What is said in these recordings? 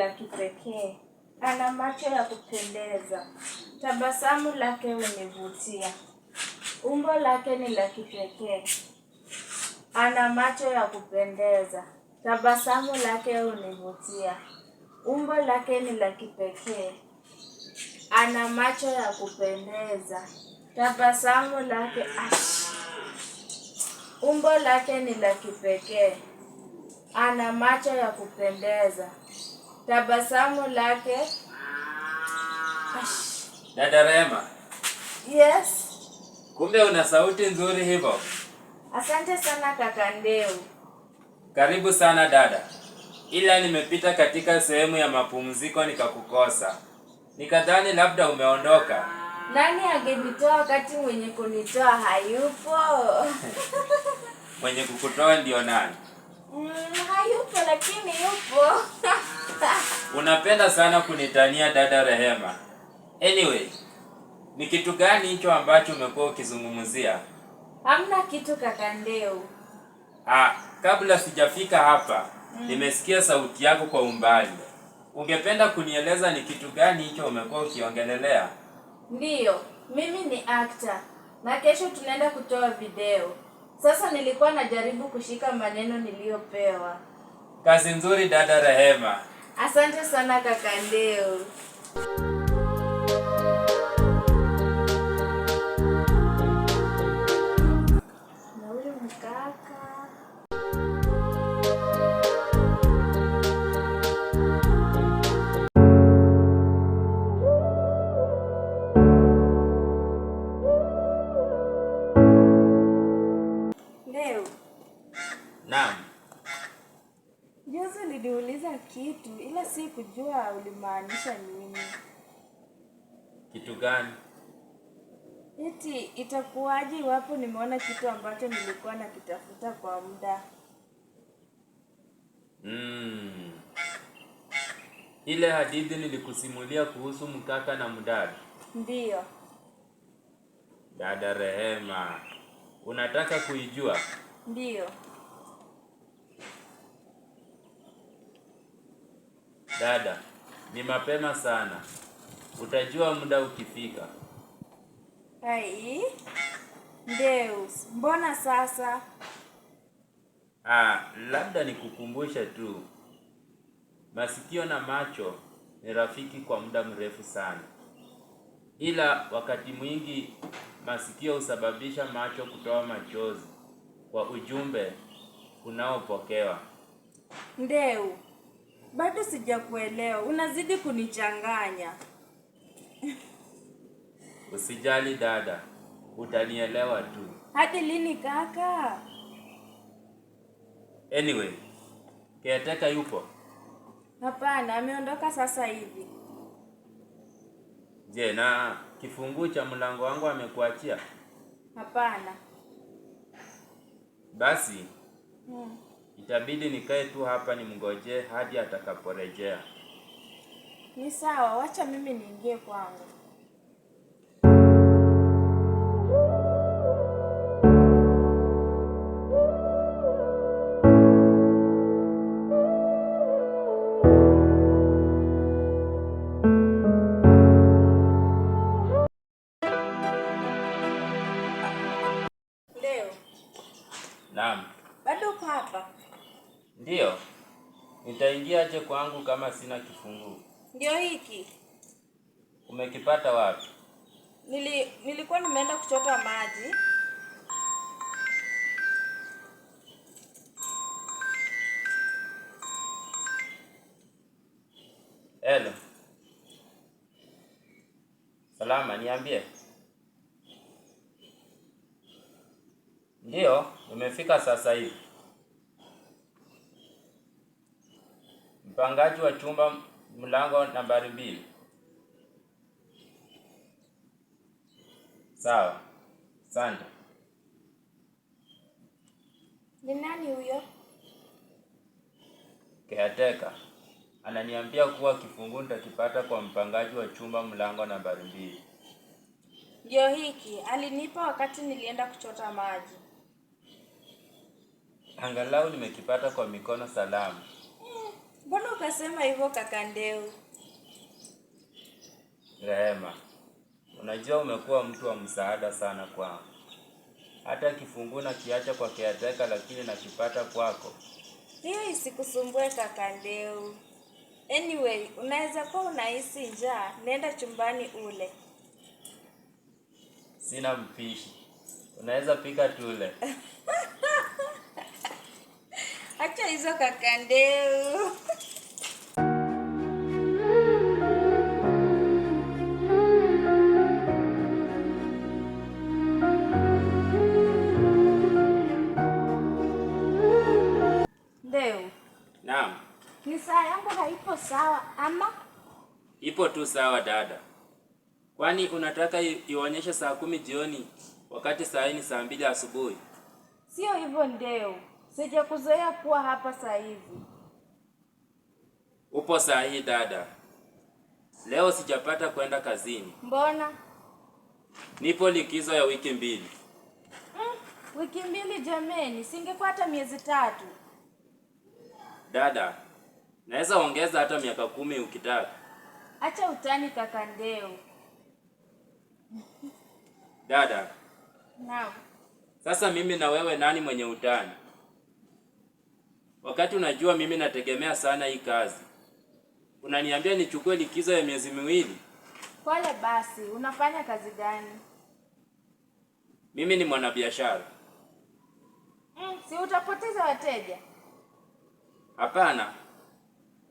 la kipekee. Ana macho ya kupendeza. Tabasamu lake hunivutia. Umbo lake ni la kipekee. Ana macho ya kupendeza. Tabasamu lake hunivutia. Umbo lake ni la kipekee. Ana macho ya kupendeza. Tabasamu lake ash. Umbo lake ni la kipekee. Ana macho ya kupendeza. Tabasamu lake ash. Dada Rehema, Yes. kumbe una sauti nzuri hivyo. Asante sana kaka Ndeu. Karibu sana dada, ila nimepita katika sehemu ya mapumziko nikakukosa, nikadhani labda umeondoka. Nani angenitoa wakati mwenye kunitoa hayupo? Mwenye kukutoa ndio nani? Hayupo lakini yupo. Unapenda sana kunitania dada Rehema. Anyway, ni kitu gani hicho ambacho umekuwa ukizungumzia? Hamna kitu kaka Ndeu. Ah, kabla sijafika hapa, nimesikia sauti yako kwa umbali. Ungependa kunieleza ni kitu gani hicho umekuwa ukiongelelea? Ndiyo, mimi ni actor na kesho tunaenda kutoa video. Sasa nilikuwa najaribu kushika maneno niliyopewa. Kazi nzuri dada Rehema. Asante sana kaka Ndeu. Na huyu mkaka. Ndeu, Naam. juzi uliniuliza kitu ila sikujua ulimaanisha nini. Kitu gani? Eti itakuwaje iwapo nimeona kitu ambacho nilikuwa nakitafuta kwa muda? Mm. Ile hadithi nilikusimulia kuhusu mkaka na mdada. Ndiyo. Dada Rehema, unataka kuijua? Ndiyo. Dada, ni mapema sana. Utajua muda ukifika. Ai, Ndeus, mbona sasa? Ah, labda nikukumbushe tu. Masikio na macho ni rafiki kwa muda mrefu sana. Ila wakati mwingi masikio husababisha macho kutoa machozi kwa ujumbe unaopokewa. Ndeu, bado sijakuelewa, unazidi kunichanganya. Usijali dada, utanielewa tu. Hadi lini kaka? Anyway, caretaker yupo? Hapana, ameondoka sasa hivi. Je, na kifunguu cha mlango wangu amekuachia? Hapana. Basi itabidi nikae tu hapa nimngojee hadi atakaporejea. Ni sawa, wacha mimi niingie kwangu. Ndeu, Naam. bado uko hapa? Ndiyo. Nitaingiaje kwangu kama sina kifunguu? Ndio hiki. Umekipata wapi? Nilikuwa nimeenda kuchota maji. Hello. Salama, niambie. Ndiyo, nimefika sasa hivi. Mpangaji wa chumba mlango nambari 2. Sawa. Asante. Ni nani huyo? Caretaker ananiambia kuwa kifunguu nitakipata kwa mpangaji wa chumba mlango nambari 2. Ndio hiki, alinipa wakati nilienda kuchota maji. Angalau nimekipata kwa mikono salama. Mbona ukasema hivyo kaka Ndeu? Rehema, unajua umekuwa mtu wa msaada sana kwangu. Hata kifunguu nakiacha kwa caretaker, lakini nakipata kwako. Hiyo isikusumbue kaka Ndeu. Anyway, unaweza kuwa unahisi njaa, nenda chumbani ule. Sina mpishi. Unaweza pika tule. Acha hizo kaka Ndeu. Ndeu, Naam, ni saa yangu haipo sawa ama? ipo tu sawa dada. Kwani unataka ionyeshe saa 10 jioni wakati saa hii ni saa 2 asubuhi? Sio hivyo Ndeu, sijakuzoea kuwa hapa saa hizi. Upo saa hii dada. Leo sijapata kwenda kazini. Mbona? Nipo likizo ya wiki 2. Wiki 2 jameni, singekuwa hata miezi 3. Dada, naweza ongeza hata miaka 10 ukitaka. Acha utani kaka Ndeu. Dada. Naam. Sasa mimi na wewe nani mwenye utani? Wakati unajua mimi nategemea sana hii kazi. Unaniambia nichukue likizo ya miezi 2? Pole basi, unafanya kazi gani? Mimi ni mwanabiashara. Si utapoteza wateja? Hapana.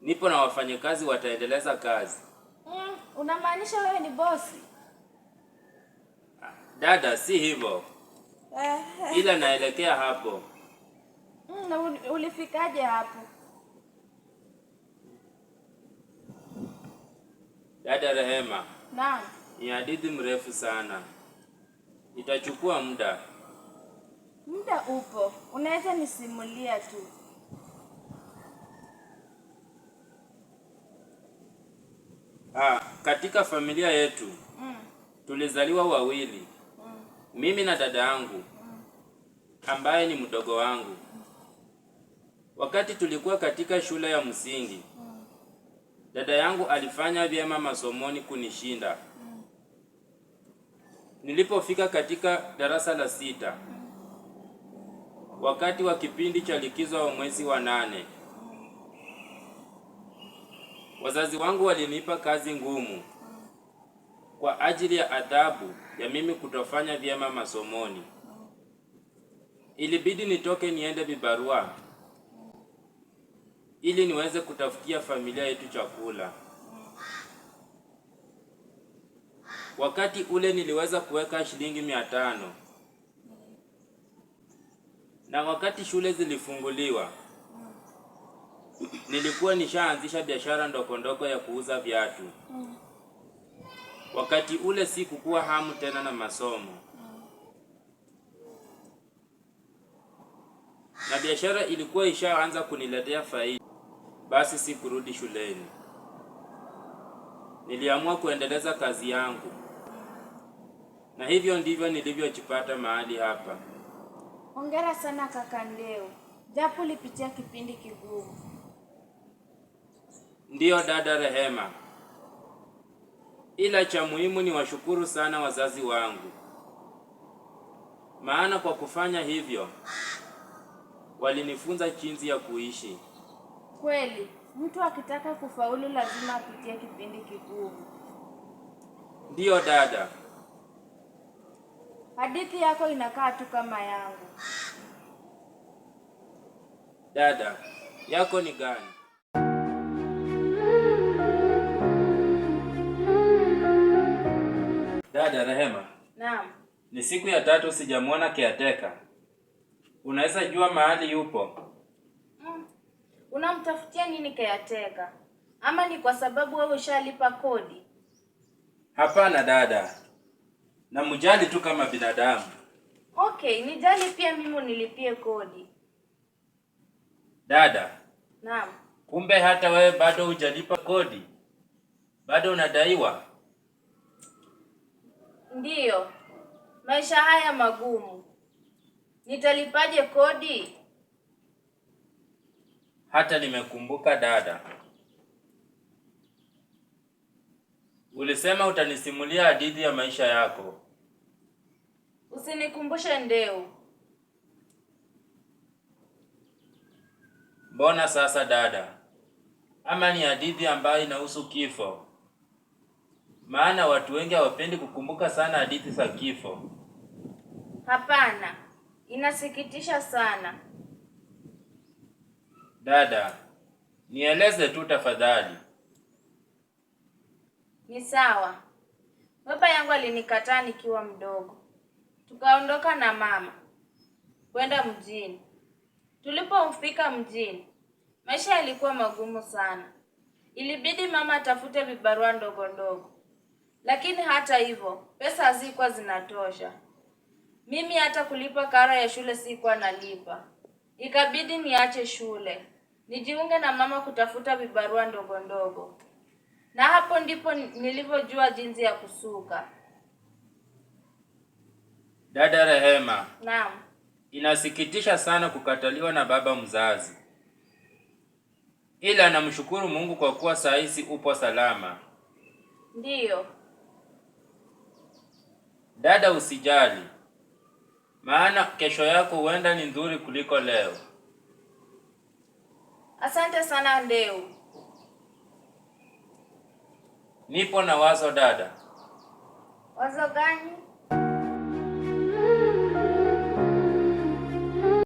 Nipo na wafanyakazi wataendeleza kazi. Unamaanisha wewe ni bosi? Dada, si hivyo. Ila naelekea hapo. Na ulifikaje hapo? Dada Rehema. Naam. Ni hadithi mrefu sana. Itachukua muda. Muda upo. Unaweza nisimulia tu. Katika familia yetu, tulizaliwa wawili. Mimi na dada yangu, ambaye ni mdogo wangu. Wakati tulikuwa katika shule ya msingi, dada yangu alifanya vyema masomoni kunishinda. Nilipofika katika darasa la 6, wakati wa kipindi cha likizo wa mwezi wa 8, wazazi wangu walinipa kazi ngumu kwa ajili ya adhabu ya mimi kutofanya vyema masomoni. Ilibidi nitoke niende vibarua ili niweze kutafutia familia yetu chakula. Wakati ule niliweza kuweka shilingi 500. Na wakati shule zilifunguliwa, nilikuwa nishaanzisha biashara ndogo ndogo ya kuuza viatu. Wakati ule sikukuwa hamu tena na masomo. Na biashara ilikuwa ishaanza kuniletea faida. Basi sikurudi shuleni. Niliamua kuendeleza kazi yangu. Na hivyo ndivyo nilivyojipata mahali hapa. Hongera sana kaka Ndeu. Japo ulipitia kipindi kigumu. Ndiyo dada Rehema. Ila cha muhimu ni washukuru sana wazazi wangu. Maana kwa kufanya hivyo walinifunza jinsi ya kuishi. Kweli, mtu akitaka kufaulu lazima apitie kipindi kigumu. Ndiyo dada. Hadithi yako inakaa tu kama yangu. Dada, yako ni gani? Dada Rehema. Naam. Ni siku ya 3 sijamuona caretaker. Unaweza jua mahali yupo? Unamtafutia nini caretaker? Ama ni kwa sababu wewe ushalipa kodi? Hapana dada. Namjali tu kama binadamu. Okay, nijali pia mimi unilipie kodi. Dada. Naam. Kumbe hata wewe bado hujalipa kodi? Bado unadaiwa? Ndiyo. Maisha haya magumu. Nitalipaje kodi? Hata nimekumbuka dada. Ulisema utanisimulia hadithi ya maisha yako. Usinikumbushe Ndeu. Mbona sasa dada? Ama ni hadithi ambayo inahusu kifo? Maana watu wengi hawapendi kukumbuka sana hadithi za kifo. Hapana, inasikitisha sana. Dada, nieleze tu tafadhali. Ni sawa. Baba yangu alinikataa nikiwa mdogo. Tukaondoka na mama kwenda mjini. Tulipofika mjini, maisha yalikuwa magumu sana. Ilibidi mama atafute vibarua ndogo ndogo, lakini hata hivyo pesa hazikuwa zinatosha. Mimi hata kulipa karo ya shule sikuwa nalipa. Ikabidi niache shule nijiunge na mama kutafuta vibarua ndogo ndogo, na hapo ndipo nilivyojua jinsi ya kusuka. Dada Rehema, Naam. inasikitisha sana kukataliwa na baba mzazi, ila namshukuru Mungu kwa kuwa saa hizi upo salama. Ndiyo. Dada, usijali, maana kesho yako huenda ni nzuri kuliko leo. Asante sana Ndeu. Nipo na wazo dada. Wazo gani?